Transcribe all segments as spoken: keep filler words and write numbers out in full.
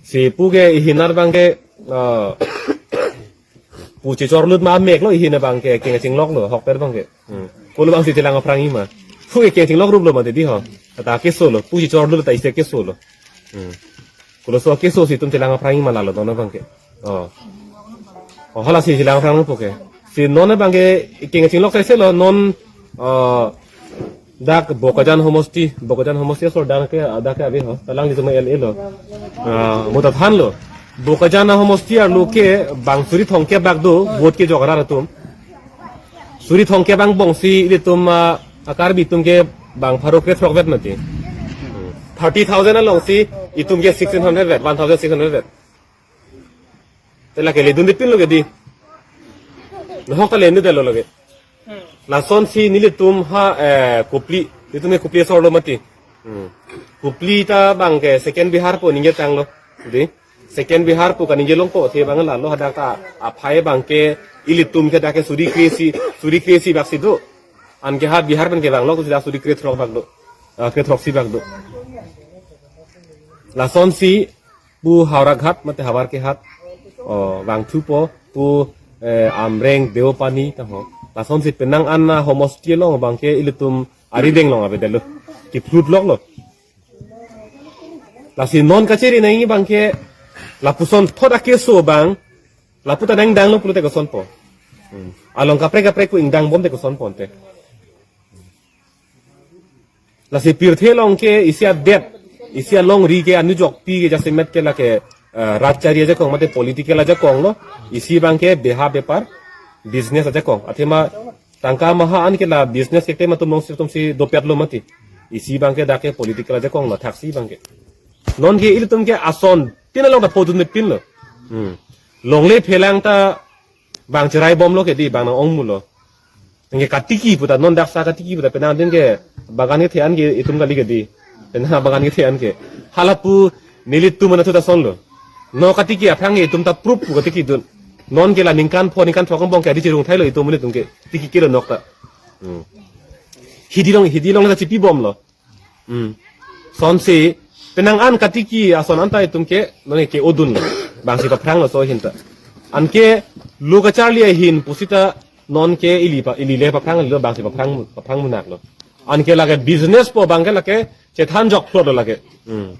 Si pu ke ihin abang ke, ah, pu chechorlut ma mek lo, ihin abang ke keng chinglok lo, hokpet abang ke. Hmm. Kolo abang si chelang aphrang ima. Pu ke keng chinglok rup lo mati di ho. Ata keso lo, pu chechorlut ta isi keso lo. Hmm. Kolo so keso si itum chelang aphrang ima lalo, non abang ke. Oh. Oh, hala si chelang aphrang pu ke. Si non abang ke keng chinglok sai se lo, non, ah, dak Bokajan homosti, Bokajan homosti asor dak ke, dak ke ave ho, ta alanglitum L A lo. Ah, mo ta thanlo. Bokajan homosti arlo ke bang suri thomkep bak do, vote kejok arat atum. Suri thomkep angbong si ilitum, ah, a Karbi atum ke bang pharo krethrok vet mati. Thirty thousand along si itum ke sixteen hundred vet, one thousand six hundred vet. Te lake ledun dipin lo ke di. Nahok ta ledun detlo lake. Lason si nelitum ha, eh, Kopili, itum ke Kopili asor lo mati. Hmm. Kopili ta abang ke second Bihar pu ningje tanglo. Di. Second Bihar pu kaningje longpo, athe abang lalo hadak ta aphai abang ke ilitum ke dak ke suri kre-isi, suri kre-isi bak si do. Anke ha Bihar pen kevang lo, kusi dak suri krethrok bak do. Ah, krethrok isi bak do. Lason si pu Howraghat mate Howraghat, oh, vangthupo, pu, eh, Amreng, Deopani ta ho. Lason si penang an a homosti along abang ke ilitum arideng along avedetlo. Kiplut lok lo. Lasi non kachiri nangji abang ke lapuson thot akeso abang, lapu ta nangdang lo pulote kosonpo. Hmm. Along kaprek kaprek pu ingdang bom te kosonpo ante. Lasi pirthe along ke isi adet, isi alongri ke anujokpi ke jasemet ke lake, eh, rajchari ajakong mate political ajakong lo, isi abang ke beha bepar, business ajakong. Athema tangka maha an ke la business ke tema atum along si atum si dopet lo mati. Isi abang ke dak ke political ajakong lo, thaksi abang ke. Non ke ilitum ke ason tin along ta podun mepin lo. Hmm. Longle phelang ta bang cherai bom lo ke di, bang nang-ong mu lo. Nge katiki pu ta, non dak sa katiki pu ta penang din ke bagan kethe an ke itum kali ke di. Penang bagan kethe an ke. Hala pu nelitum mana thu ta son lo. Non katiki aphrang ke itum ta proof pu katiki dun. Non ke la ningkan pho ningkan throk angbong ke adi chirung thailo itum nelitum ke. Tiki kilo nok ta. Hmm. Hidi along, hidi along ta chipi bom lo. Hmm. Sonsi, penang an katiki ason anta itum ke, non ke odun lo. Bang si paphrang lo so ahin ta. Anke lo kacharli ahin pusita non ke ili pa, ili le paphrang lo, bang si paphrang, paphrang munak lo. Anke lake business pu abang ke lake chethan jok plot lo lake. Hmm.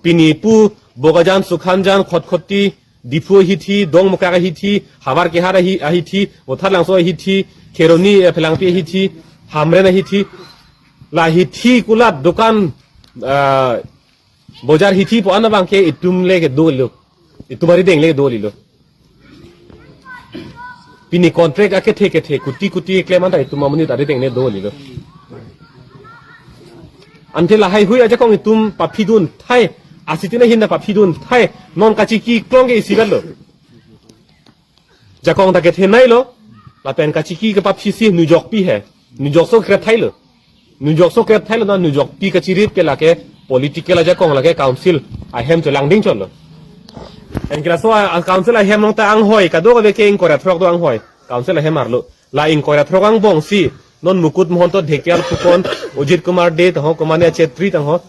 Pini pu Bokajan, Sukhanjan, Khatkhati, Diphu ahithi, Dongmukak ahithi, Howraghat ahi, ahithi, Motha Langso ahithi, Kheroni, eh, Phelangpi ahithi, Hamren ahithi, la hithi kulat dukan, ah, bojar hithi pu an abang ke itum le ke dolo. Itum arideng le dolo. Pini contract akethe kethe kuti kuti klem anta itum amonit arideng le dolo. Ante lahai hui ajakong itum paphidun thai, asitin ahin ta paphidun thai, non kachiki klong ke isi lo. Jakong ta kethe nai lo, lapen kachiki ke paphi si nujokpi he. Nujokso kret thailo. Nujokso kret thailo na nujokpi kachirip ke lake political ajakong lake council ahem cholangding cholo. Anke laso a, a council ahem along ta anghoi, kadokave ke ingkoi ra throk do anghoi. Council ahem arlo. La ingkoi ra throk angbong si, non Mukut Mahanta, Dhekial Phukan, Ajit Kumar Dey tangho, Kumania Chetri tangho,